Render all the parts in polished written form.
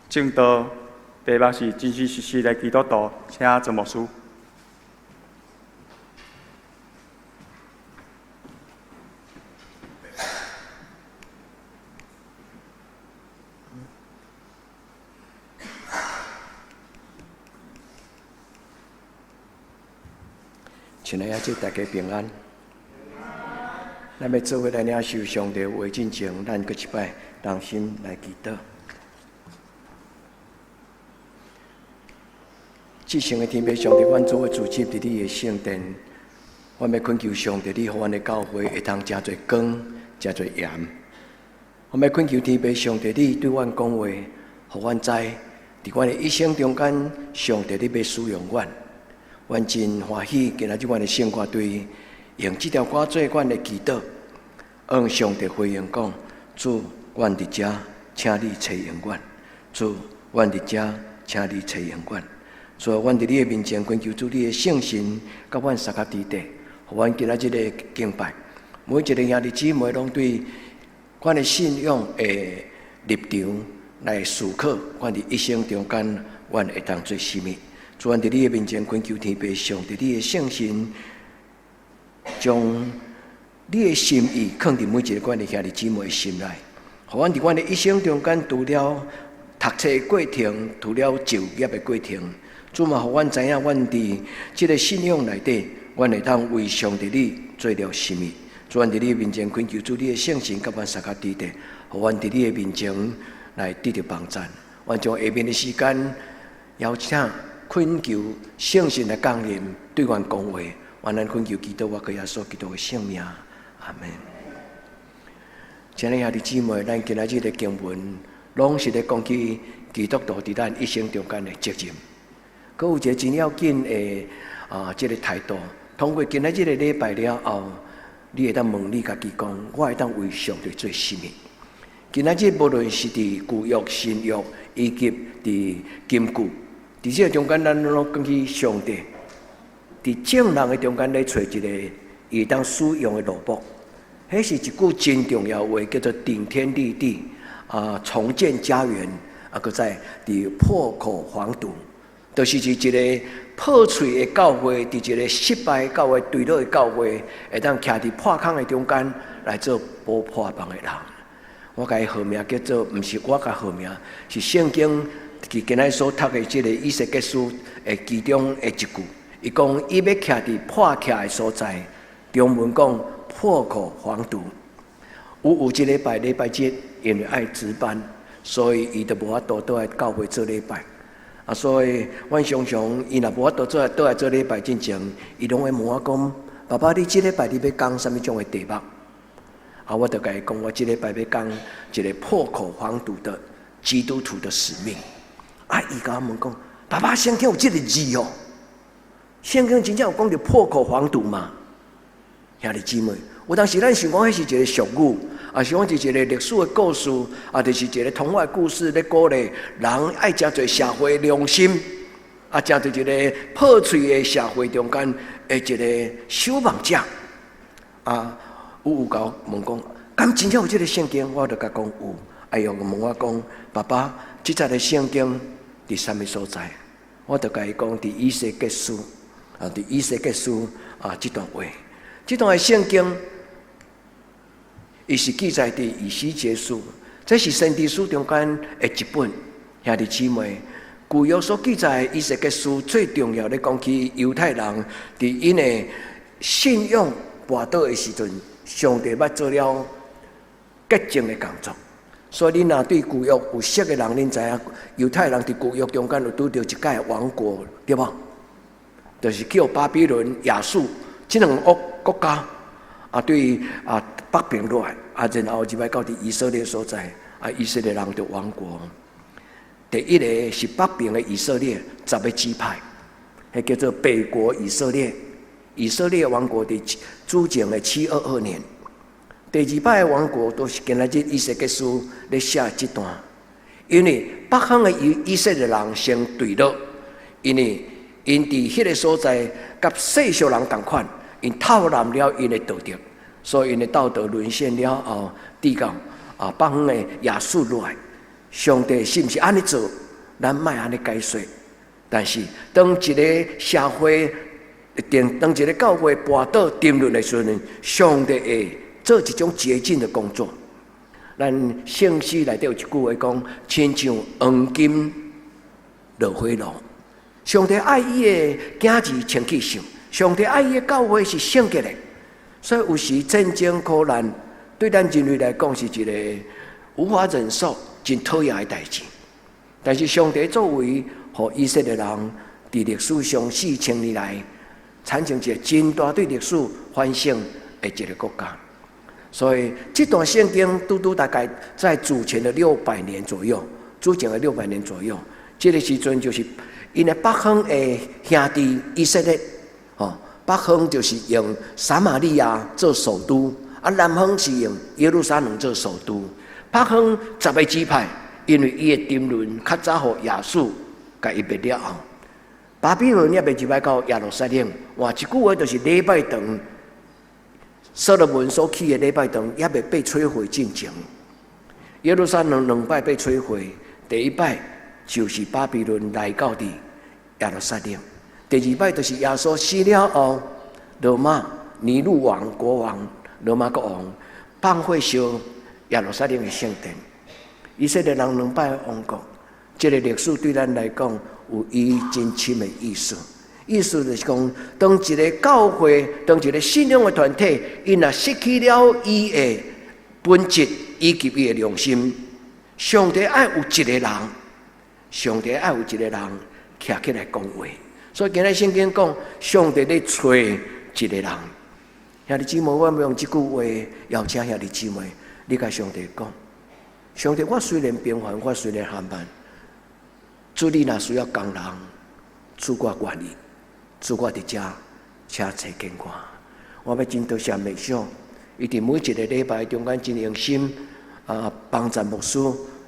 證道，題目是真真實實的基督徒，請曾牧師。親愛的大家平安。咱欲做伙來領受上帝話進前，咱閣一擺同心來祈禱。至聖的天父上帝，阮做伙聚集佇你的聖殿，阮欲懇求上帝，你予阮的教會會當誠濟光，誠濟鹽。阮欲懇求天父上帝，你對阮講話，予阮知，佇阮的一生中間，上帝你欲使用阮。阮真歡喜，今仔日阮的聖歌隊用這條歌做阮的祈禱，向上帝回應講：主，阮佇遮，請你差用阮。主，阮佇遮，請你差用阮。主啊，阮佇你的面前懇求主，你的聖神佮阮相佮佇底，予阮今仔日的敬拜，每一个兄弟姊妹攏對阮的信仰的立場來思考，阮佇一生中間，阮會當做啥物？主，阮佇你的面前懇求天父上帝，你的聖神將你的心意囥佇每一个阮的兄弟姊妹的心內，予阮佇阮的一生中間，除了讀冊的過程，除了就業的過程，主嘛，予阮知影，阮佇這个信仰內底，阮會當為上帝你做了啥物。主，阮佇你的面前懇求主，你的聖神佮阮相佮佇底，予阮佇你的面前來得著幫贊。阮將下面的時間邀請懇求聖神來降臨，對阮講話。願咱懇求基督，我閣耶穌基督的聖名，阿門。親愛的兄弟姊妹，咱今仔日的經文，攏是咧講起基督徒佇咱一生中間的責任。閣有一个真要緊的啊，這个態度。通過今仔日的禮拜了後，你會當問你家己講：我會當為上帝做啥物？今仔日無論是佇舊約、新約，以及佇金句，佇這个中間，咱攏講起上帝佇眾人的中間咧揣一個伊會當使用的奴僕。彼是一句真重要話，叫做頂天立地啊，重建家園啊，閣再佇破口防堵，就是佇一個破碎的教會，佇一個失敗的教會、墜落的教會，會當徛佇破空的中間來做補破網的人。我共伊號名叫做，毋是我共號名，是聖經佇今仔所讀的這个以西結書的其中的一句。伊講伊欲徛佇破徛的所在，中文講破口防堵。有一禮拜禮拜日，因為愛值班，所以伊就無法度倒來教會做禮拜。啊，所以阮常常伊若無法度做倒來做禮拜進前，伊攏會問我講：爸爸，你這禮拜你欲講啥物種的題目？啊，我就共伊講，我這禮拜欲講一个破口防堵的基督徒的使命。啊，伊共我問講：爸爸，聖經有這个字哦？聖經真正有講著破口防堵嗎？兄弟姊妹，有當時咱想講彼是一个俗語，啊，是講是一个歷史的故事，啊，就是一个童話故事，咧鼓勵人愛誠濟社會良心，啊，誠濟一个破碎的社會中間的一个守望者。啊，有共我問講，敢真正有這个聖經？我就共講有。哎喲，問我講，爸爸，這節的聖經佇啥物所在？我就共伊講，佇以西結書，啊，佇以西結書啊，這段話。這段的聖經，伊是記載佇以西結書，這是先知書中間的一本。兄弟姊妹，舊約所記載的以西結書最重要咧，講起猶太人佇𪜶的信仰跋倒的時陣，上帝捌做了潔淨的工作。所以，恁若對舊約有識的人，恁知影猶太人佇舊約中間有拄著一屆亡國，對無？就是去予巴比倫、亞述這兩個國家啊，對啊北邊落來啊，然後入來到佇以色列所在啊，以色列人就亡國。第一个是北邊的以色列十个支派，彼叫做北國以色列。以色列亡國佇主前的722年。第二擺的亡國都是今仔日以西結書咧寫這段，因為北方的以色列人先墜落，因為𪜶佇彼个所在佮世俗人仝款，𪜶偷濫了𪜶的道德，所以𪜶的道德淪陷了後，直到啊北方的亞述落來，上帝是毋是按呢做？咱莫按呢解說。但是當一个社會，當一个教會跋倒沉淪的時陣，上帝會做一種潔淨的工作。咱聖詩內底有一句話講，親像黃金落火爐。上帝愛伊的囝兒清氣聖，上帝愛伊的教會是聖潔的。所以有時戰爭苦難對咱人類來講是一个無法忍受、真討厭的代誌。但是上帝作為，予以色列人佇歷史上四千年來產生一个真大對歷史反省的一个國家。所以這段聖經拄拄大概在主前的六百年左右，主前的六百年左右，這个時陣就是𪜶的北方的兄弟以色列，吼，北方就是用撒瑪利亞做首都，啊，南方是用耶路撒冷做首都。北方十个支派，因為伊的沉淪較早予亞述共伊滅了後，巴比倫也未入來到耶路撒冷，換一句話就是禮拜堂，所羅門所起的禮拜堂猶未被摧毀進前。耶路撒冷兩擺被摧毀，第一擺就是巴比倫來到佇耶路撒冷，第二擺就是耶穌死了後，羅馬尼祿王國王羅馬國王放火燒耶路撒冷的聖殿。以色列人兩擺亡國，這个歷史對咱來講有伊真深的意思。意思就是講，當一个教會，當一个信仰的團體，𪜶若失去了伊的本質以及伊的良心，上帝愛有一个人，上帝愛有一个人徛起來講話。所以今仔聖經講，上帝咧揣一个人。兄弟姊妹，我欲用這句話邀請兄弟姊妹，你共上帝講：上帝，我雖然平凡，我雖然緩慢，主你若需要工人，主我願意，主我佇遮，請差遣我。我欲真多謝默想，伊佇每一个禮拜中間真用心啊，幫助牧師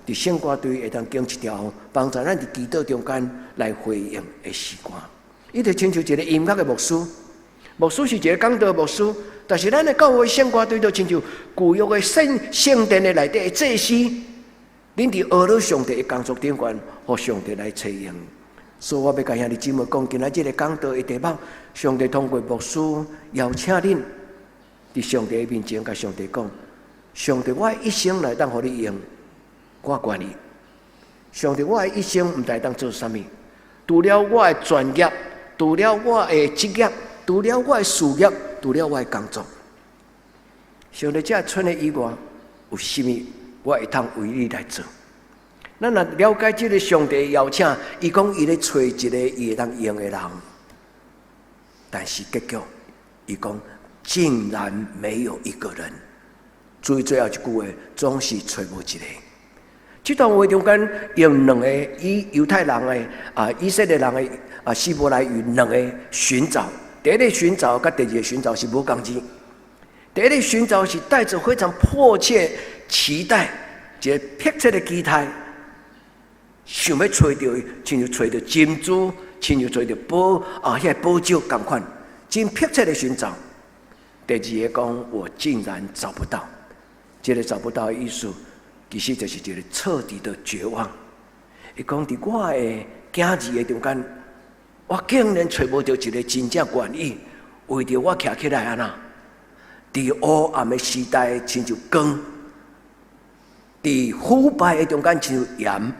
佇聖歌隊會當揀一條幫助咱佇祈禱中間來回應的詩歌。伊就親像一个音樂的牧師，牧師是一个講道牧師，但是咱的教會聖歌隊就親像舊約的聖聖殿的內底的祭司，恁佇呵咾上帝的工作頂懸，予上帝來差用。所以我欲共兄弟姊妹講，今仔這个講道的題目，上帝通過牧師邀請恁佇上帝的面前，共上帝講：上帝，我的一生來當予你用，我願意。上帝，我的一生毋知當做啥物，除了我的專業，除了我的職業，除了我的事業，除了我的工作，上帝這賰的以外，有啥物我會通為你來做？咱若了解這个上帝的邀請，伊講伊咧揣一个伊會當用的人，但是結局，伊講竟然沒有一個人。注意最後一句話，總是揣無一个。這段話中間用兩個以猶太人的啊以色列人的啊希伯來語兩個尋找，第一個尋找佮第二個尋找是無仝字。第一個尋找是帶著非常迫切期待，一个迫切的期待，想欲揣著伊，親像揣著珍珠，親像揣著寶啊，彼个寶石仝款，真迫切的尋找。第二个講，我竟然找不到，這个找不到的意思，其實就是一个徹底的絕望。伊講佇我的囝兒的中間，我竟然揣無著一个真正願意為著我徛起來按怎？佇黑暗的時代，親像光；佇腐敗的中間，親像鹽。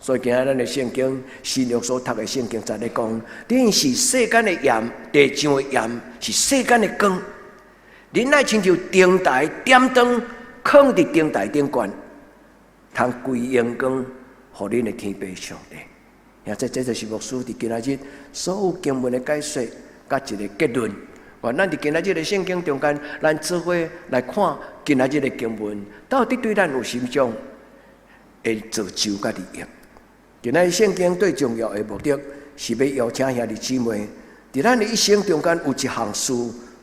所以今仔咱的聖經，新約所讀的聖經，在咧講，恁是世間的鹽，地上的鹽是世間的光。恁愛親像燈台點燈，囥佇燈台頂懸，通歸榮光，予恁的天父上帝。現在這就是牧師佇今仔日所有經文的解說，佮一个結論。願咱佇今仔日的聖經中間，咱做伙來看今仔日的經文，到底對咱有啥物種的造就佮利益。今仔日聖經最重要的目的，是欲邀請兄弟姊妹，佇咱的一生中間有一項事，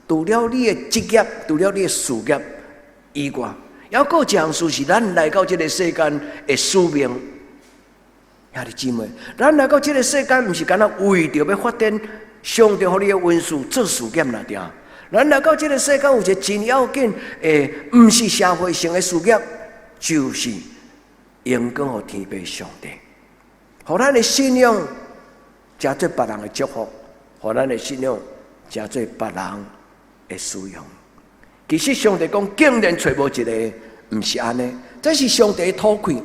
除了你的職業，除了你的事業以外，猶閣有一項事是咱來到這个世間的使命。兄弟姊妹，咱來到這个世間，毋是干焦為著欲發展上帝予你的恩賜做事業爾爾。咱來到這个世間有一个真要緊的，毋是社會性的事業，就是榮光予天父上帝，予咱的信仰成做別人的祝福，予咱的信仰成做別人的使用。其實上帝講，竟然揣無一个，毋是按呢，這是上帝的討氣。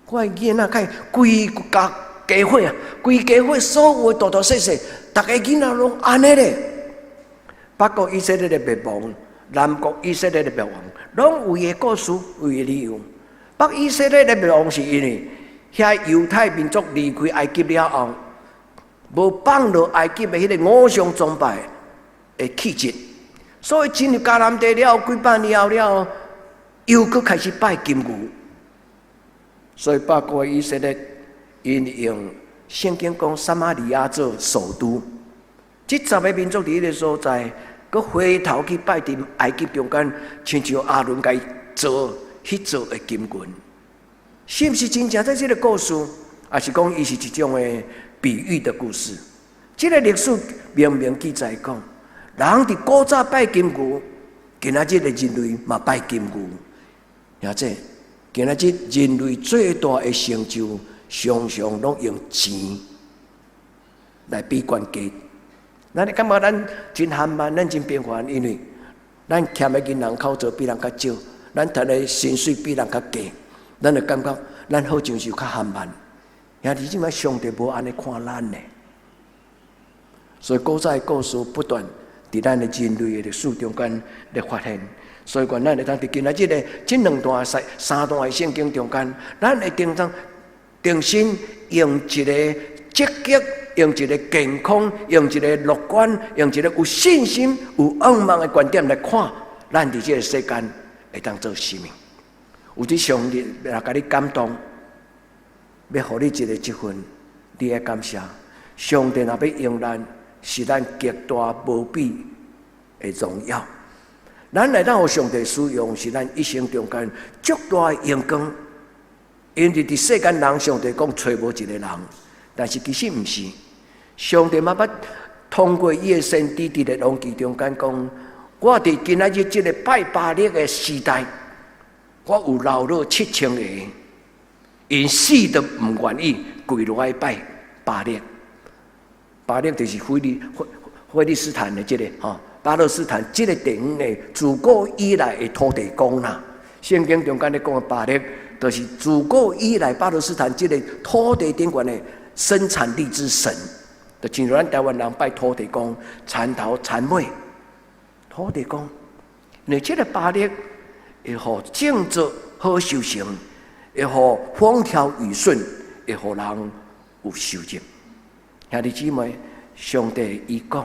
我的囡仔看規家家伙啊，規家伙所有的大大細細，逐个囡仔攏按呢咧。北國以色列的滅亡，南國以色列的滅亡，攏有伊的故事，有伊的理由。北以色列的滅亡是因為遐猶太民族離開埃及了後，無放落埃及的彼个偶像崇拜的氣質，所以進入迦南地了幾百年後了，又閣開始拜金牛。所以北國以色列𪜶用聖經講撒瑪利亞做首都，這十个民族佇彼个所在，閣回頭去拜佇埃及中間，親像亞倫共伊做彼做的金牛，是毋是真正在這个故事？抑是講伊是一種的比喻的故事？這个歷史明明記載講，人佇古早拜金牛，今仔日的人類嘛拜金牛，而且今仔日人類最大的成就，常常攏用錢來比懸低。咱會感覺咱真含慢，咱真平凡，因為咱欠的銀行口座比人較少，咱趁的薪水比人較低，咱就感覺咱好像是較含慢。兄弟姊妹，上帝無按呢看咱呢。所以古早的故事不斷佇咱的人類的歷史中間來發現。所以講，咱會當佇今仔日的這兩段三三段的聖經中間，咱會定當重新用一个積極、用一个健康、用一个樂觀、用一个有信心、有向望的觀點來看，咱佇這个世間會當做啥物？有這上帝來共你感動，欲予你一个積分，你愛感謝上帝。若欲用咱，是咱極大無比的榮耀。咱來當予上帝使用，是咱一生中間足大的榮光。因為佇世間人，上帝講揣無一个人，但是其實毋是。上帝嘛捌通過伊的先知佇列王紀中間講：我佇今仔日這个拜巴力的時代，我有留落7000个，𪜶死都毋願意跪落來拜巴力。巴力就是非利士坦的這个吼，巴勒斯坦這个地方的自古以來的土地公啦。聖經中間咧講的巴力，就是自古以來巴勒斯坦這个土地頂懸的生產力之神，就親像咱台灣人拜土地公、田頭田尾，土地公。因為這个巴力會予種作好收成，會予風調雨順，會予人有收入。兄弟姊妹，上帝伊講，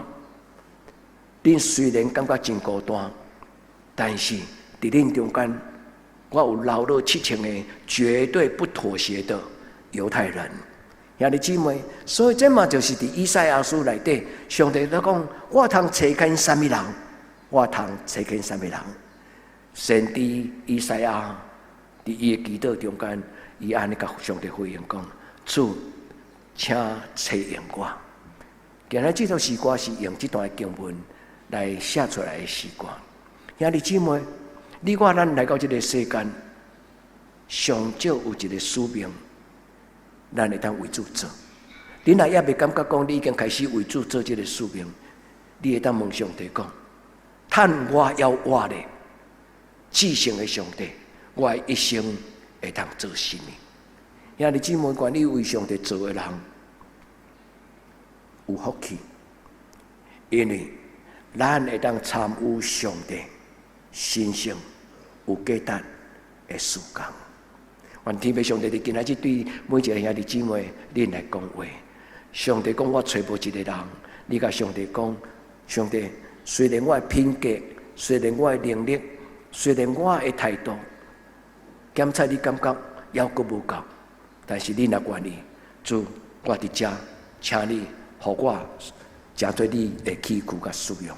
恁雖然感覺真孤單，但是佇恁中間，我有留落7000個絕對不妥協的猶太人。兄弟姊妹，所以這嘛就是佇以賽亞書內底，上帝咧講：我通差遣啥物人？我通差遣啥物人？先知以賽亞佇伊的祈禱中間，伊按呢共上帝回應講：主，請差用我。今日這首詩歌是用這段經文來寫出來的詩歌。兄弟姊妹，你我咱來到這个世間，上少有一个使命，咱會當為主做。你若猶未感覺講你已經開始為主做這个使命，你會當問上帝講：趁我猶活咧，至聖的上帝，我的一生會當做啥物？兄弟姊妹，願意為上帝做的人有福氣，因為咱會當參與上帝神聖有價值的事工。願天父上帝佇今仔日對每一个兄弟姊妹，恁來講話。上帝講我揣無一個人，你共上帝講，上帝雖然我的品格，雖然我的能力，雖然我的態度，檢查你感覺猶閣無夠，但是你若願意，主，我佇遮，請你予我成做你的器具佮使用。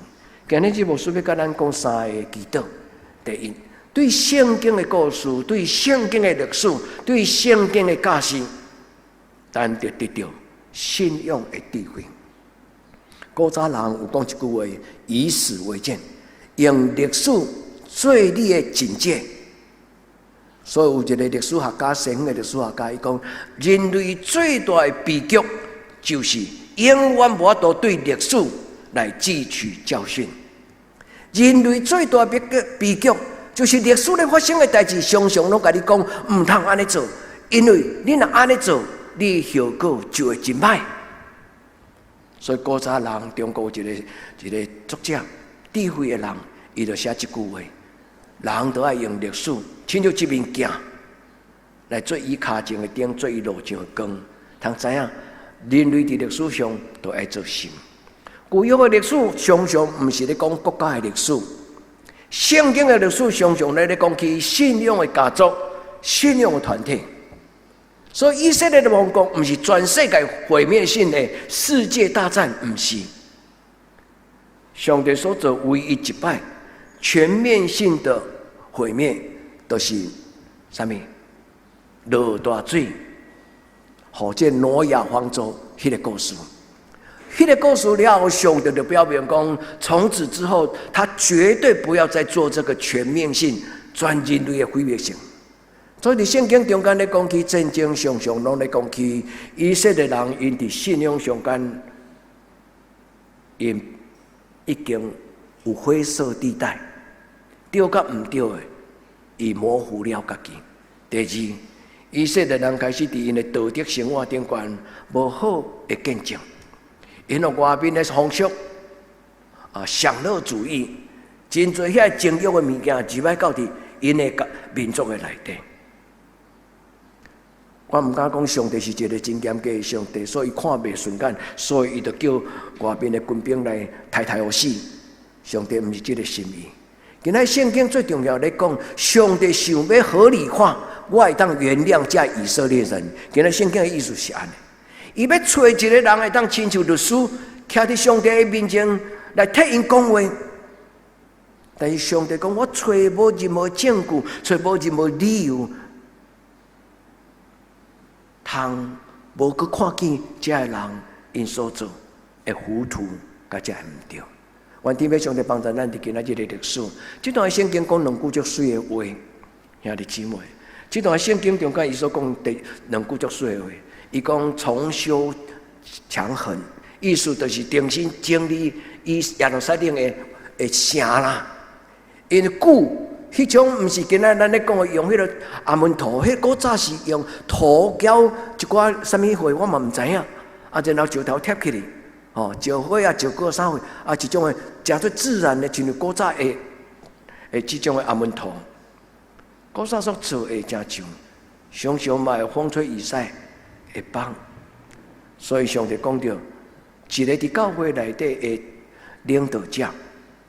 今日這牧師欲共咱講三个祈禱。第一，對聖經的故事、對聖經的歷史、對聖經的教示，咱就得著信仰的智慧。古早人有講一句話：以史為鑑，用歷史做你的鑑戒。所以有一个歷史學家，西方的歷史學家，伊講人類最大的悲劇就是永遠無法度對歷史來汲取教訓。人類最大的悲劇就是歷史咧發生的代誌，常常攏共你講毋通按呢做，因為你若按呢做，你的後果就會真歹。所以古早人，中國有一個作者，智慧的人，伊就寫這句話：人都愛用歷史，親像一面鏡，來做伊跤前的燈，做伊路上的光。通知影，人類佇歷史上都愛做心。舊約的歷史常常毋是咧講國家的歷史，聖經的歷史常常咧講起信仰的家族、信仰的團體。所以以色列的亡國毋是全世界毀滅性的世界大戰，毋是。上帝所做唯一一擺全面性的毀滅，就是啥物？落大水，予這挪亞方舟彼個故事。彼個故事了後，上帝就表明講，從此之後，他絕對不要再做這個全面性、全人類的毀滅性。所以佇聖經中間咧講起戰爭，常常攏咧講起以色列人𪜶佇信仰上間，𪜶已經有灰色地帶，對佮毋對的，伊模糊了家己。第二，以色列人開始佇𪜶的道德生活頂懸無好的見證，𪜶予外面的風俗啊，享樂主義，真濟遐情欲的物件入來到佇𪜶的民族的內底。我毋敢講上帝是一個真嚴格的上帝，所以看袂順眼，所以伊就叫外面的軍兵來刣刣予死。上帝毋是這個心意。今仔聖經最重要咧講，上帝想欲合理化，我會當原諒這以色列人。今仔聖經的意思是按呢，伊欲揣一個人會當親像律師，徛佇上帝的面前來替𪜶講話。但是上帝講，我揣無任何證據，揣無任何理由，通無閣看見這个人𪜶所做的糊塗，佮這个毋對。願天父上帝幫助咱佇今仔日的歷史，這段聖經講兩句足媠的話，兄弟姊妹，這段聖經中間伊所講的兩句足媠的話，伊講重修牆垣，意思就是重新整理伊耶路撒冷的城啦。因為舊彼種毋是今仔咱咧講的用彼個阿門土，彼古早是用塗攪一寡啥物貨，我嘛毋知影。啊，然後石頭貼起來，吼，石灰啊、石膏啥貨，啊，一種的誠做自然的，親像古早的這種的阿門土。古早所做的誠像，常常嘛會風吹雨曬會崩。所以上帝講著，一個佇教會內底的領導者，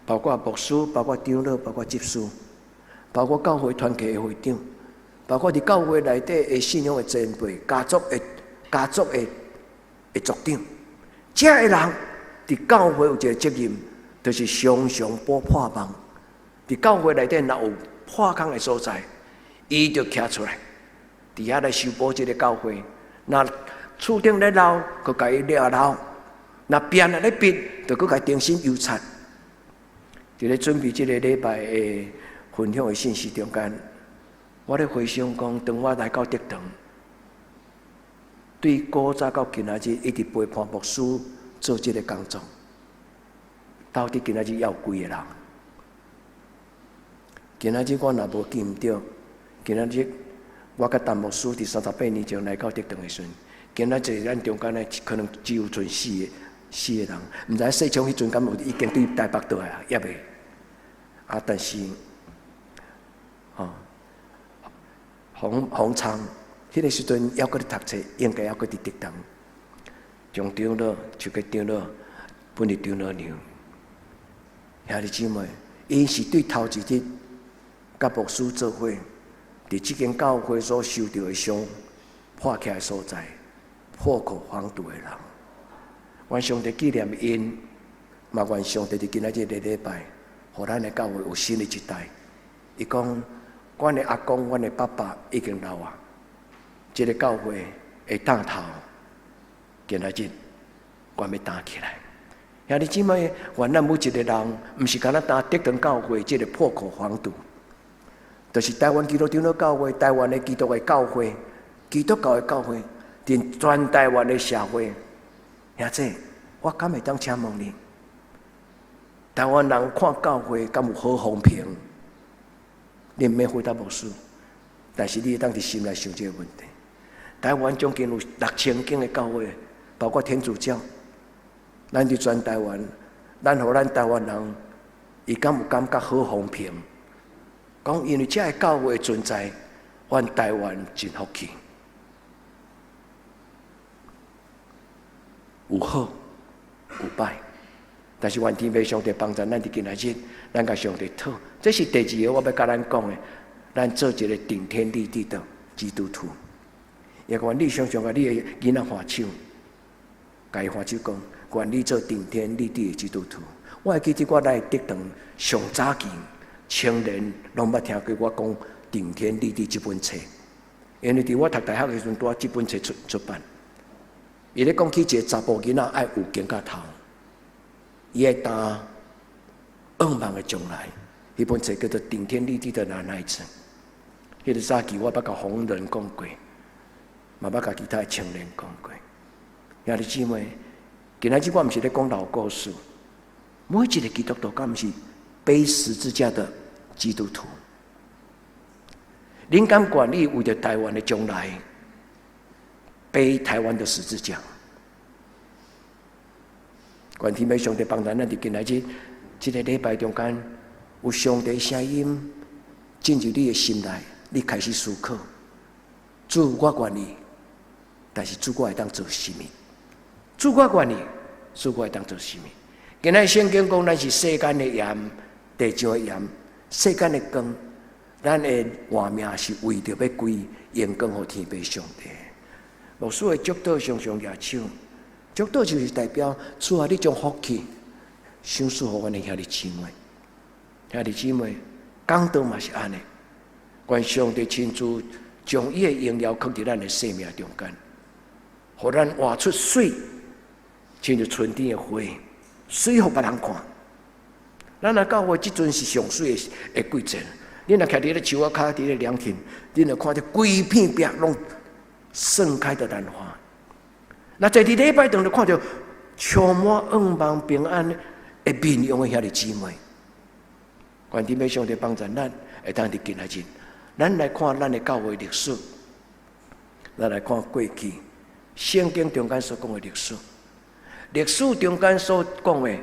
包括牧師、包括長老、包括執事，包括教會團契的會長，包括佇教會內底的信仰的前輩、家族的族長，這个人佇教會有一個責任，就是常常補破網。佇教會內底若有破空的所在，伊就徛出來，佇遐來修補這个教會。若厝頂咧漏，閣共伊掠漏；若邊仔咧篕，就閣共重新油漆。佇咧準備這個禮拜的分享的信息中間，我咧回想講，當我來到德堂，對古早到今仔日一直陪伴牧師做這個工作，到底今仔日猶有幾个人？今仔日我若無記毋對，今仔日我佮陳牧師佇38年前來到德堂的時陣，今仔日咱中間的可能只有賰四个四個人，毋知世聰彼陣敢有已經對台北倒來啊，猶未。啊，但是，吼，洪洪昌，彼個時陣猶閣咧讀冊，應該猶閣佇德堂。從長老就去長老，本是長老娘。兄弟姊妹，𪜶是對頭一日佮牧師做伙，佇這間教會所受著的傷破起來所在，破口防堵的人。願上帝紀念𪜶，嘛願上帝佇今仔日個禮拜，予咱的教會有新的一代。伊講，阮的阿公、阮的爸爸已經老啊，這個教會的擔頭，今仔日阮欲擔起來。兄弟姊妹，願咱每一個人，毋是干焦擔德堂教會這個破口防堵，就是台灣基督長老教會，台灣的基督的教會，基督教的教會，佇全台灣的社會，兄弟，我敢會當請問你，台灣人看教會敢有好風評？你毋免回答牧師，但是你會當佇心內想這個問題。台灣將近有6000間的教會，包括天主教，咱佇全台灣，咱予咱台灣人，伊敢有感覺好風評？講因為這个教會存在，阮台灣真福氣，有好有歹，但是願天父上帝幫助咱佇今仔日，咱共上帝討，這是第二个我欲共咱講的，咱做一个頂天立地的基督徒。也願你常常共你的囡仔揮手，共伊揮手講，願你做頂天立地的基督徒。我會記得我來竹塘上早期，青年攏捌聽過我講《頂天立地》這本冊，因為佇我讀大學的時陣，拄仔這本冊出版。伊咧講起一个查埔囡仔愛有肩胛頭，伊愛擔向望的將來。彼本冊叫做《頂天立地的男孩子》。彼个早期我捌共洪仁講過，嘛捌共其他的青年講過。兄弟姊妹，今仔日我毋是咧講老故事，每一个基督徒敢毋是背十字架的基督徒？恁敢願意為著台灣的將來背台灣的十字架？願天父上帝幫助咱佇今仔日這个禮拜中間，有上帝聲音進入你的心內，你開始思考：主，我願意，但是主，我會當做啥物？主，我願意，主，我會當做啥物？今仔聖經講，咱是世間的鹽，地上的鹽，世間的光。咱的活命是為著欲歸榮光予天父上帝。牧師的祝禱常常舉手，祝禱就是代表主啊，你將福氣賞賜予阮的兄弟姊妹。兄弟姊妹，講道嘛是按呢。願上帝親自將伊的榮耀囥佇咱的生命中間，予咱活出媠，親像春天的花，媠予別人看。咱若教會這陣是上媠的季節，你若徛佇咧樹仔跤，佇咧涼亭，你若看著規片壁攏盛開的蘭花。若坐佇禮拜堂就看著充滿向望平安的面容的兄弟姊妹。願天父上帝幫助咱，會當佇今仔日，咱來看咱的教會歷史，咱來看過去聖經中間所講的歷史，歷史中間所講的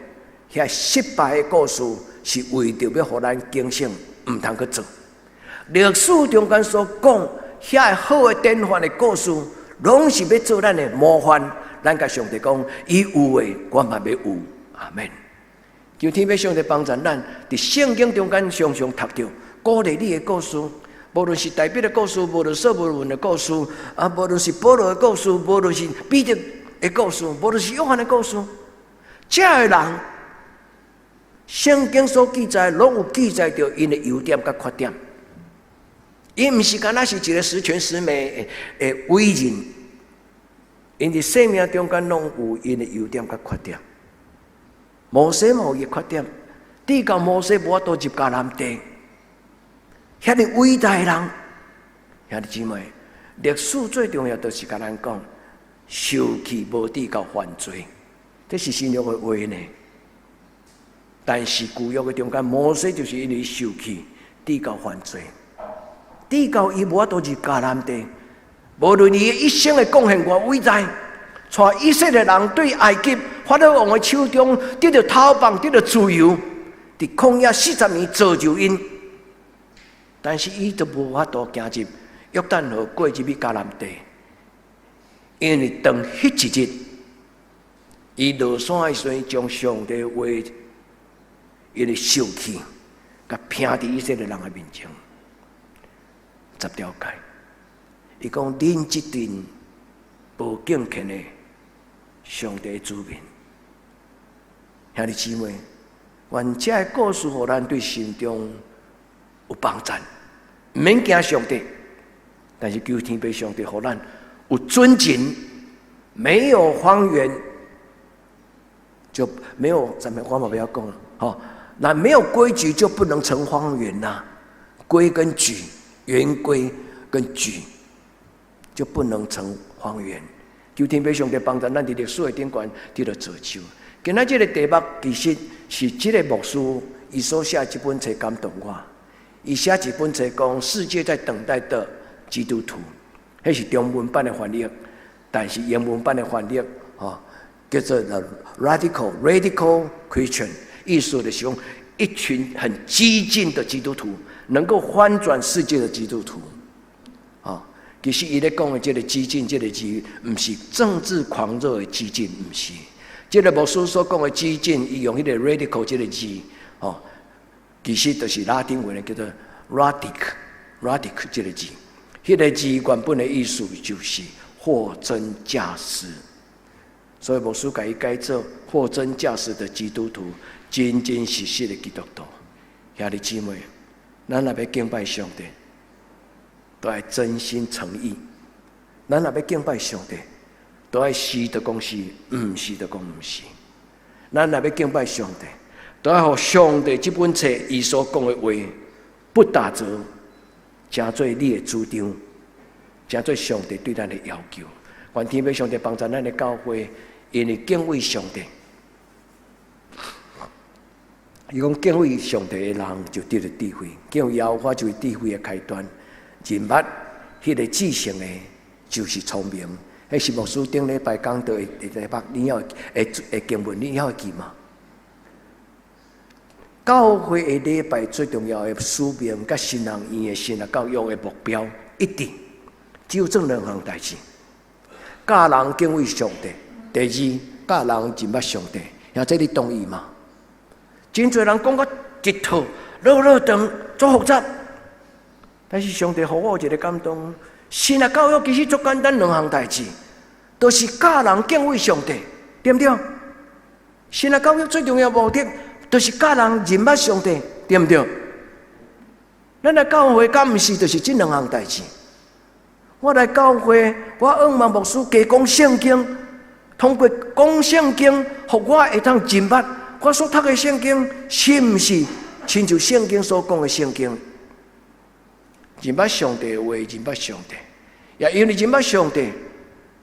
遐失敗的故事，是為著欲予咱警醒，毋通去做。歷史中間所講遐好的典範的故事，攏是欲做咱的模範。咱共上帝講，伊有的，我嘛欲有。阿門。求天父上帝幫助咱，佇聖經中間常常讀著鼓勵你的故事，無論是大衛的故事，無論所羅門的故事，啊，無論是保羅的故事，無論是彼得的故事，無論是約翰的故事，這个人，聖經所記載，攏有記載著𪜶的優點佮缺點。伊毋是干焦是一个十全十美的偉人，𪜶佇生命中間攏有𪜶的優點佮缺點。摩西嘛有伊的缺點，直到摩西無法度入迦南地，遐爾偉大的人，兄弟姊妹，歷史最重要就是共咱講，受氣無至到犯罪，這是新約的話呢。但是舊約的中間，摩西就是因為受氣，至到犯罪，直到伊無法度入迦南地，無論伊一生的貢獻偌偉大，帶以色列人對埃及法老王的手中得著逃放，得著自由，佇曠野40年造就𪜶，但是伊都無法度行入約旦河過入去迦南地，因為當彼一日，伊落山的時陣，將上帝話因為受氣，共拚佇以色列人的面前，十條誡，伊講恁這陣無敬虔的上帝子民，兄弟姊妹，願這个故事予咱對心中有幫助，毋免驚上帝，但是求天父上帝予咱有尊敬，沒有方圓就沒有，咱們我嘛不要講了，吼，那沒有規矩就不能成方圓吶。規跟矩，圓規跟矩就不能成方圓。求天父上帝幫助咱佇歷史的頂懸得著造就。今仔這个題目其實是這个牧師伊所寫這本冊感動我。伊寫一本冊講世界在等待的基督徒，彼是中文版的翻譯，但是英文版的翻譯，吼，叫做 The Radical Christian，意思就是講一群很激進的基督徒，能夠翻轉世界的基督徒。啊，其實伊咧講的這个激進這个字，毋是政治狂熱的激進，毋是。這个牧師所講的激進，伊用彼个 radical 這个字，吼，其實就是拉丁文的叫做 radic，radic 這个字。彼个字原本的意思就是貨真價實，所以牧師共伊改做貨真價實的基督徒，真真實實的基督徒。兄弟姊妹，咱若欲敬拜上帝，都愛真心誠意；咱若欲敬拜上帝，都愛是就講是，毋是就講毋是。咱若欲敬拜上帝，都愛予上帝這本冊伊所講的話不打折，成做你的主張，成做上帝對咱的要求。願天父上帝幫助咱的教會，因為敬畏上帝。伊講敬畏上帝的人就得著智慧，敬畏耶和華就是智慧的開端。認捌彼个至聖的，就是聰明。彼是牧師頂禮拜講道的題目，你猶會會經文，你猶會記嗎？教會的禮拜最重要的使命，佮神學院的神學教育的目標，一定只有這兩項代誌：教人敬畏上帝，第二教人認捌上帝。兄弟，你同意嗎？真濟人講甲一套，落落長，足複雜。但是上帝予我有一个感動，神學教育其實足簡單，兩項代誌，就是教人敬畏上帝，對毋對？神學教育最重要目的，就是教人認捌上帝，對毋對？咱來教會敢毋是就是這兩項代誌？我來教會，我向望牧師加講聖經，通過講聖經，予我會當認捌我所讀的聖經是毋是親像聖經所講的聖經？認捌上帝的話，認捌上帝，也因為認捌上帝，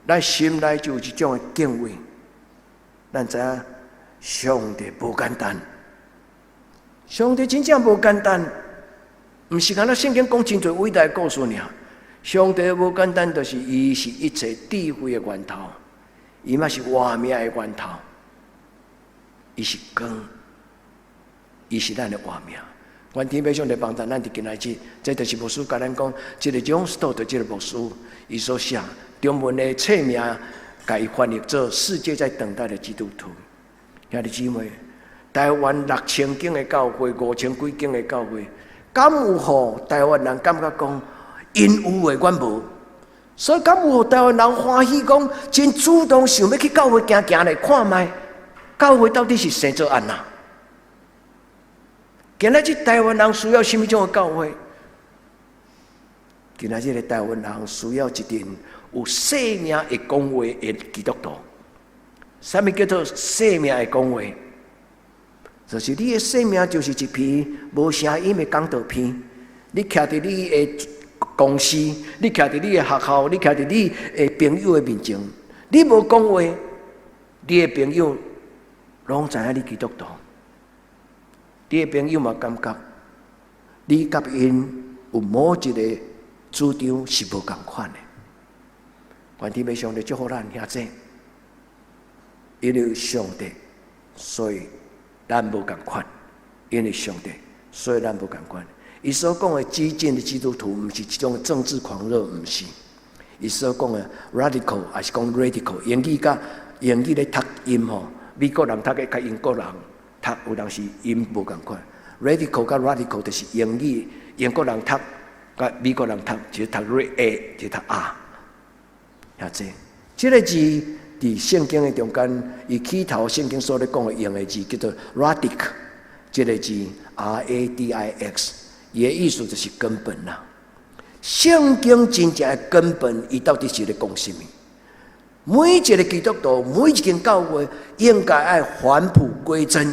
咱心內就有一種的敬畏。咱知影上帝無簡單，上帝真正無簡單，毋是干焦聖經講真濟偉大的故事爾。上帝無簡單，就是伊是一切智慧的源頭，伊嘛是活命的源頭，伊是光，伊是咱的活命。願天父上帝幫助咱佇今仔日，這就是牧師共咱講，這个 John Stott 這个牧師，伊所寫中文的冊名，共伊翻譯做《世界在等待的基督徒》。兄弟姊妹，台灣6000間的教會，5000幾間的教會，敢有予台灣人感覺講，𪜶有的阮無？所以敢有予台灣人歡喜講，真主動想欲去教會行行咧看覓，教會到底是生做按怎？今仔日台灣人需要啥物種的教會？今仔日的台灣人需要一陣有生命會講話的基督徒。啥物叫做生命會講話？就是你的生命就是一篇無聲音的講道篇。你徛佇你的公司，你徛佇你的學校，你徛佇你的朋友的面前，你無講話，你的朋友攏知影你基督徒。你的朋友嘛感覺，你佮𪜶有某一个主張是無仝款的。願天父上帝祝福咱兄弟，因為上帝，所以咱無仝款；因為上帝，所以咱無仝款。伊所講的激進的基督徒，毋是一種政治狂熱，毋是。伊所講的 radical，抑是講 radical，英語佮英語咧讀音吼，美國人讀的佮英國人讀有當時音無仝款。radical 佮 radical 就是英語，英國人讀佮美國人讀，一个讀 A，一个讀 R。遐濟，這个字佇聖經的中間，伊起頭聖經所咧講的用的字叫做 radix，這个字 RADIX，伊的意思就是根本啦。聖經真正的根本，伊到底是咧講啥物？每一个基督徒，每一間教會，應該愛返璞歸真，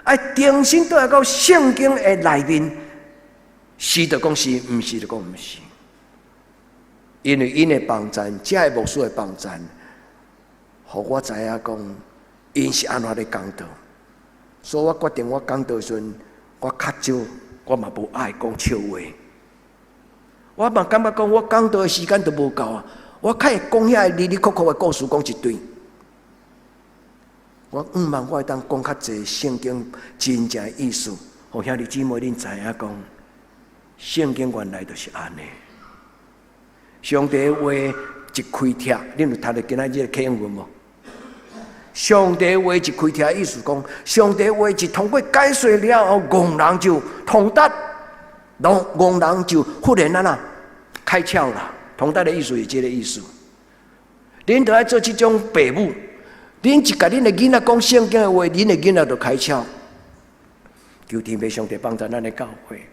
愛重新倒來到聖經的內面。是就講是，毋是就講毋是。因為𪜶的網站，這个牧師的網站，予我知影講，𪜶是按怎咧講道。所以我決定我講道時陣，我較少，我嘛無愛講笑話。我嘛感覺講，我講道的時間都無夠啊！我較會講遐個哩哩扣扣的故事講一堆。我向望我會當講較濟聖經真正的意思，予兄弟姊妹恁知影講，聖經原來就是按呢。上帝話一開帖，恁有讀著今仔日的啟應文無？上帝話一開帖，意思講，上帝話一通過解說了後，戇人就通達，戇人就忽然按怎開竅啦。通達的意思是這个意思。恁著愛做這種爸母。恁一共恁的囡仔講聖經的話，恁的囡仔就開竅。求天父上帝幫助咱的教會，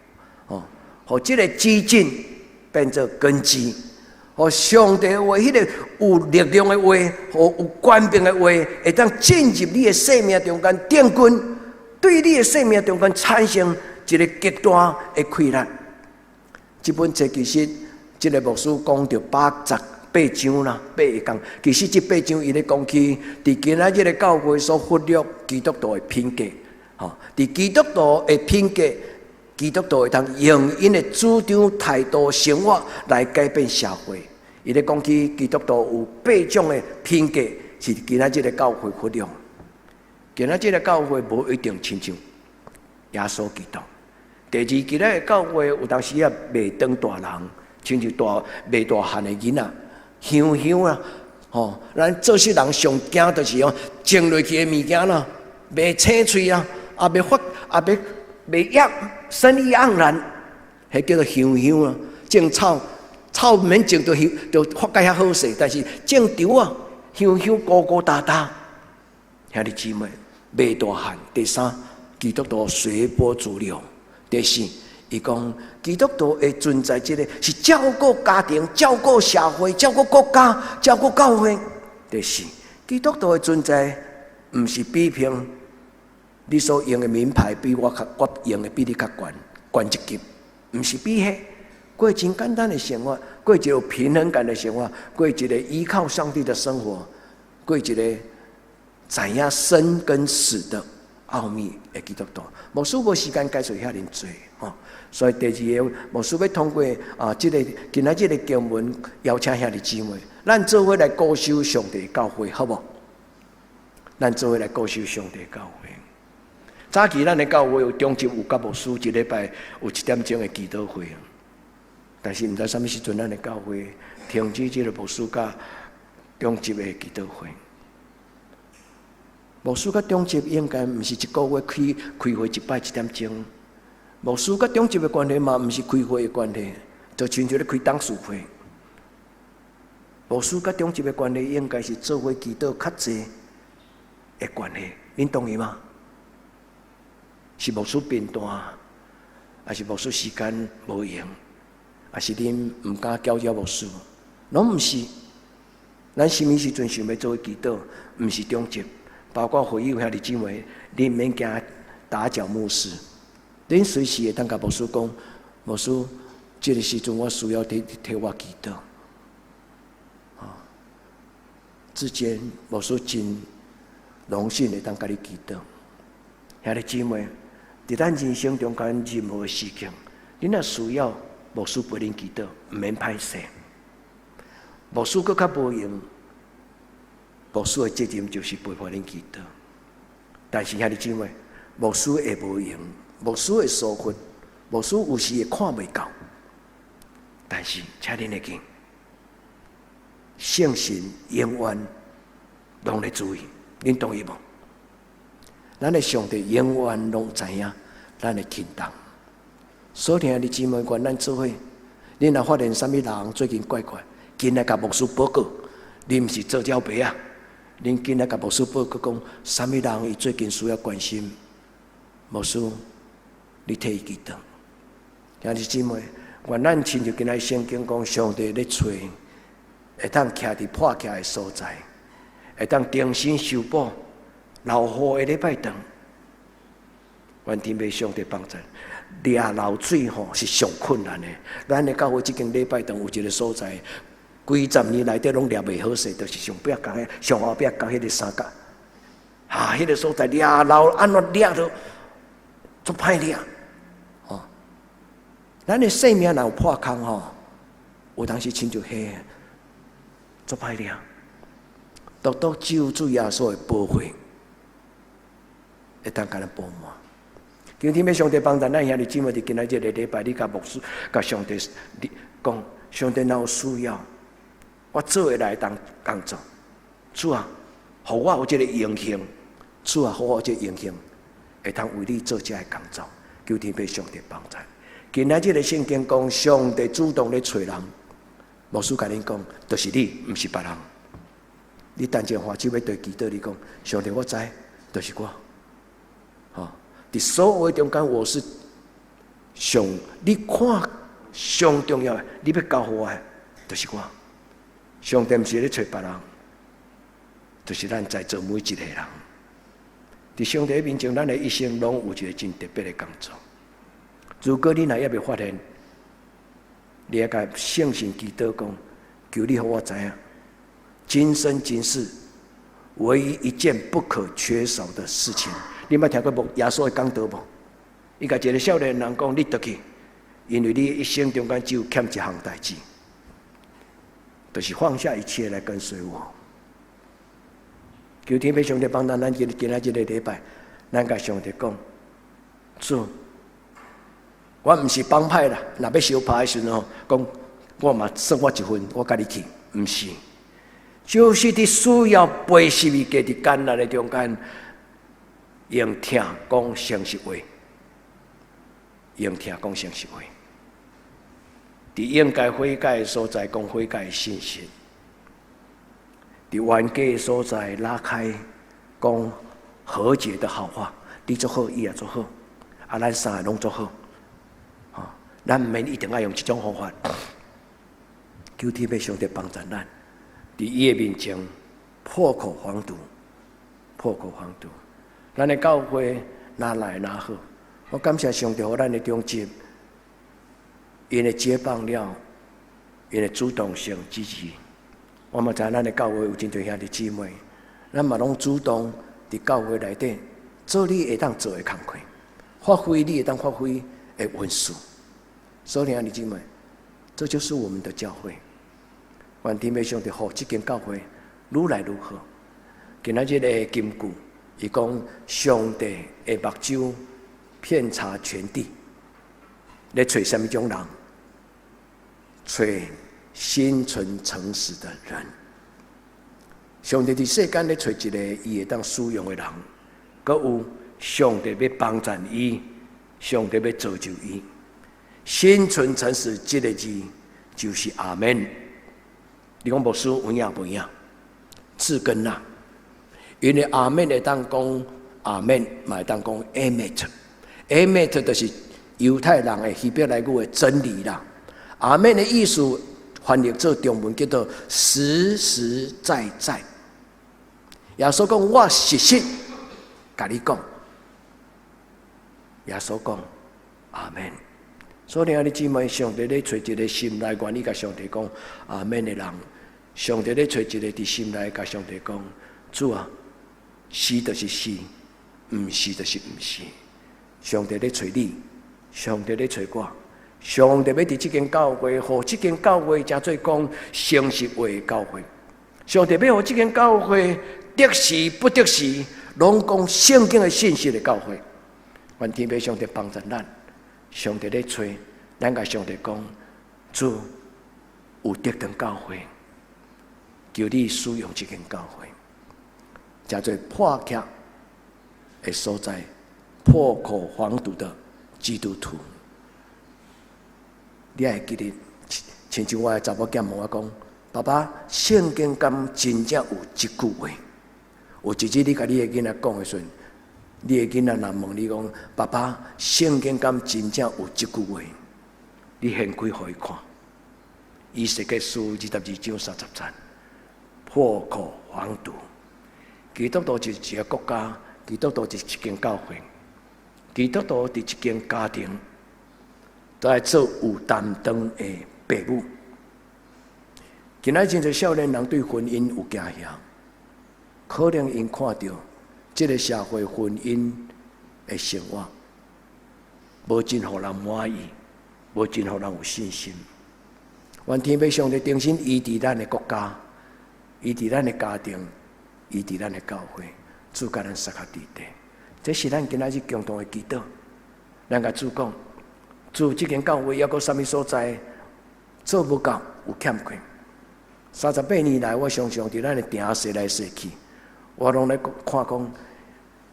哦，予這个基進變做根基，予上帝話彼个有力量的話，予有權柄的話，會當進入你的生命中間定根，對你的生命中間產生一个極大的氣力。這本冊其實，這个牧師講著88章啦，八個講。其實這八章伊咧講起，佇今仔日个教會所忽略基督徒的品格，吼，佇基督徒的品格，基督徒會當用𪜶的主張、態度、生活來改變社會。伊咧講起基督徒有八種的品格，是今仔日个教會忽略。今仔日个教會無一定親像耶穌基督。第二，今仔日教會有當時啊袂當大人，親像大袂大漢的囡仔。香香啊，吼！咱做穡人上驚就是哦，種落去的物件啦，袂青喙啊，也袂發，也袂袂樣，生意盎然，彼叫做香香啊。種草，草毋免種就香，就發甲遐好勢，但是種稻啊，香香孤孤單單。兄弟姊妹，袂大漢。第三，基督徒隨波逐流。第四，伊講基督徒的存在，這个是照顧家庭、照顧社會、照顧國家、照顧教會。第四，基督徒的存在，毋是比拼你所用的名牌比我較，我用的比你較懸，懸一級，毋是比彼，過真簡單的生活，過一個有平衡感的生活，過一個依靠上帝的生活，過一個知影生跟死的奧秘的基督徒。牧師無時間解說遐爾濟吼，所以第二个牧師欲通過啊，這个今仔這个經文邀請兄弟姊妹，咱做伙來固守上帝教會，好無？咱做伙來固守上帝教會。早期咱的教會有長執有佮牧師一禮拜有一點鐘的祈禱會，但是毋知啥物時陣咱的教會停止這个牧師佮長執的祈禱會。牧師佮長執應該毋是一個月開開會一擺一點鐘，牧師佮長執的關係嘛，毋是開會的關係，就親像咧開董事會。牧師佮長執的關係應該是做伙祈禱較濟的關係，恁同意嗎？是牧師貧惰，還是牧師時間無閒，還是恁毋敢攪擾牧師？攏毋是。咱啥物時陣想欲做伙祈禱，毋是長執。包括會友兄弟姊妹，恁毋免驚打攪牧師，恁隨時會當共牧師講，牧師，這个時陣我需要你替我祈禱。啊，之間牧師真榮幸會當共你祈禱。兄弟姊妹，佇咱人生中間任何事情，恁若需要牧師陪恁祈禱，毋免歹勢。牧師閣較無閒。牧師的責任就是陪伴恁祈禱，但是兄弟姊妹，牧師會無閒，牧師會疏忽，牧師有時會看袂到，但是請恁會記，聖神永遠攏咧注意，恁同意無？咱的上帝永遠攏知影咱的行動。所以兄弟姊妹，願咱做伙，恁若發現啥物人最近怪怪，緊來共牧師報告，恁毋是做鳥爸啊！恁緊來共牧師報告講，啥物人伊最近需要關心，牧師，你替伊祈禱。兄弟姊妹，願咱親像今仔聖經講，上帝咧揣，會當徛佇破徛的所在，會當重新修補流雨的禮拜堂。願天父上帝幫助，掠漏水吼是上困難的。咱的教會這間禮拜堂有一個所在，幾十年內底攏掠袂好勢，就是上壁角、上後壁角彼個三角。啊，彼個所在掠漏，按怎掠都足歹掠。吼，咱的生命若有破空吼，有當時親像彼，足歹掠。獨獨只有主耶穌的寶血，會當共咱補滿。求天父上帝幫助咱兄弟姊妹，佇今仔這個禮拜，你共牧師、共上帝你講，上帝若有需要，我做會來當工作。主啊，予我有這個榮幸，主啊，予我有這個榮幸，會當為你做這个工作。求天父上帝幫助。今仔這个聖經講，上帝主動咧揣人，牧師共恁講，就是你，毋是別人。你等陣換手欲對祈禱，你講，上帝我知，就是我。吼，佇所有中間，我是上，你看上重要的，你欲交予我的，就是我。上帝毋是咧揣別人，就是咱在座每一個人。佇上帝面前，咱的一生攏有一個真特別的工作。如果你若猶未發現，你愛共聖神祈禱講，求你予我知影，今生今世唯一一件不可缺少的事情。你捌聽過無？耶穌的講道無？伊共一個少年人講：你轉去，因為你一生中間只有欠一項代誌，就是放下一切來跟隨我。求天父上帝幫咱，咱今今仔這個禮拜，咱共上帝講，主，我毋是幫派啦，若欲相拍的時陣吼，講我嘛算我一份，我共你去，毋是，就是佇需要背十字架佇艱難的中間，用疼講誠實話，用疼講誠實話，佇應該悔改的所在講悔改的信息。佇冤家的所在拉開講和解的好話，你做好，伊也做好，啊，咱三个攏做好，吼，咱毋免一定愛用這種方法。求天父上帝幫助咱，佇伊的面前破口防堵，破口防堵。咱的教會若來若好，我感謝上帝予咱的長執，𪜶的解放了，𪜶的主動性積極。我嘛知咱的教會有真濟兄弟姊妹，咱嘛攏主動佇教會內底做你會當做的工課，發揮你會當發揮的恩賜。所以兄弟姊妹，這就是我們的教會。願天父上帝予這間教會愈來愈好。今仔日的金句，伊講上帝的目睭遍察全地，咧揣啥物種人？揣心存誠實的人。上帝佇世間咧揣一個伊會當使用的人，閣有上帝欲幫贊伊，上帝欲造就伊。心存誠實這個字就是阿門。你講牧師有影無影？字根啊，因為阿門會當講阿門，嘛會當講 emet，emet 就是猶太人的希伯來語的真理啦。阿門的意思翻譯做中文叫做實實在在。耶穌講我實實共你講，耶穌講阿門。所以兄弟姊妹，上帝咧揣一個心內願意共上帝講阿門的人，上帝咧揣一個佇心內共上帝講，主啊，是就是是，毋是就是毋是。上帝咧揣你，上帝咧揣我，上帝欲佇這間教會，予這間教會成做講誠實話的教會。上帝欲予這間教會得時不得時，攏講聖經的信息的教會。願天父上帝幫助咱。上帝咧揣，咱共上帝講，主有得長教會，求你使用這間教會，成做破徛的所在，破口防堵的基督徒。你愛記得，親像我的查某囝問我講：爸爸，聖經敢真正有這句話？有一日你共你的囡仔講的時陣，你的囡仔若問你講：爸爸，聖經敢真正有這句話？你掀開予伊看，以西結書22章30節，破口防堵。基督徒就是一個國家，基督徒就是一間教會，基督徒佇一間家庭。都愛做有擔當的爸母。今仔真濟少年人對婚姻有驚嚇，可能𪜶看著這个社會婚姻的生活，無真予人滿意，無真予人有信心。願天父上帝重新醫治咱的國家，醫治咱的家庭，醫治咱的教會，主佮咱相佮佇底。這是咱今仔日共同的祈禱。咱共主講，主這間教會猶閣啥物所在做無夠，有欠缺。38年來，我常常佇咱的埕踅來踅去，我攏咧看講，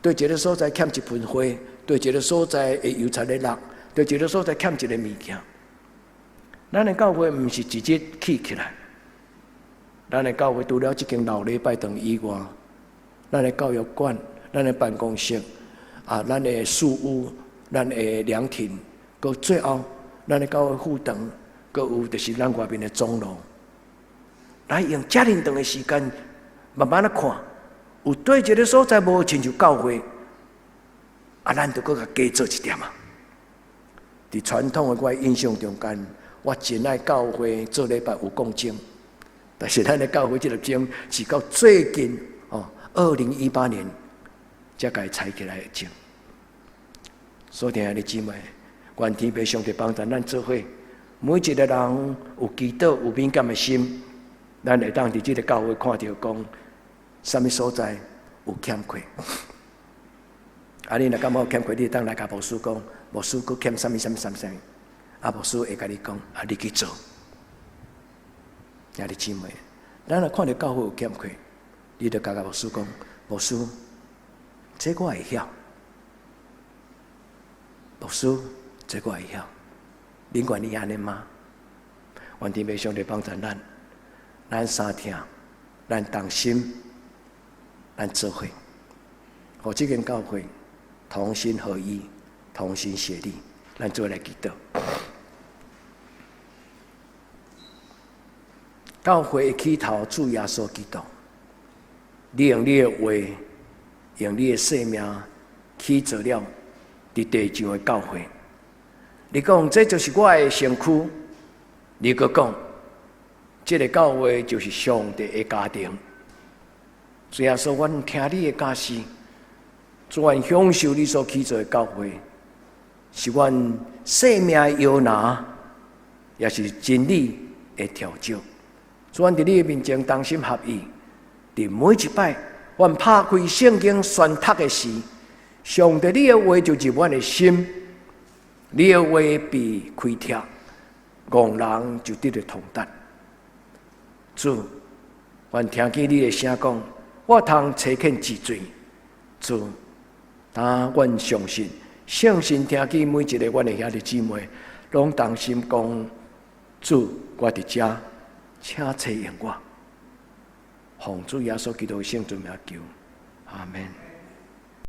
佗一个所在欠一盆花，佗一个所在的油漆咧落，佗一个所在欠一个物件。咱的教會毋是一日起起來，咱的教會除了這間老禮拜堂以外，咱的教育館、咱的辦公室、啊，咱的樹屋、咱的涼亭，閣最後，咱的教會副堂，閣有就是咱外面的總廊，來用遮爾長的時間，慢慢仔看，有佗一个所在無親像教會，啊，咱就閣共加做一點仔。佇傳統的我的印象中間，我真愛教會做禮拜有講鐘，但是咱的教會這粒鐘是到最近哦，2018年才共拆起來的鐘。所以，兄弟姊妹，願天父上帝幫助咱做伙，每一个人有祈禱、有敏感的心，咱會當佇這个教會看著講，啥物所在有欠缺。啊，你若感覺有欠缺，你會當來共牧師講，牧師閣欠啥物啥物啥物啥物，啊，牧師會共你講，啊，你去做。兄弟姊妹，咱若看著教會有欠缺，你就共共牧師講，牧師，這我會曉。牧師，這我會曉。恁願意按呢嗎？願天父上帝幫助咱，咱相疼，咱同心，咱做伙，予這間教會同心合意，同心協力，咱做伙來祈禱。教會的起頭，主耶穌基督，你用你的話，用你的生命，起造了佇地上的教會。你講這就是我的身軀，你閣講，這个教會就是上帝的家庭。主耶穌，阮聽你的教示，主願享受你所起造的教會，是阮生命的搖籃，也是真理的調酒。主，阮佇你的面前同心合意，佇每一擺，阮拍開聖經宣讀的時，上帝你的話就入阮的心，你的話被開拓，戇人就得著通達。主，願聽見你的聲講，我通差遣治罪。主，但阮相信，聖神聽見每一个阮的兄弟姊妹，攏同心講，主，我佇遮。請差用我，奉主耶穌基督的聖尊名求，阿們。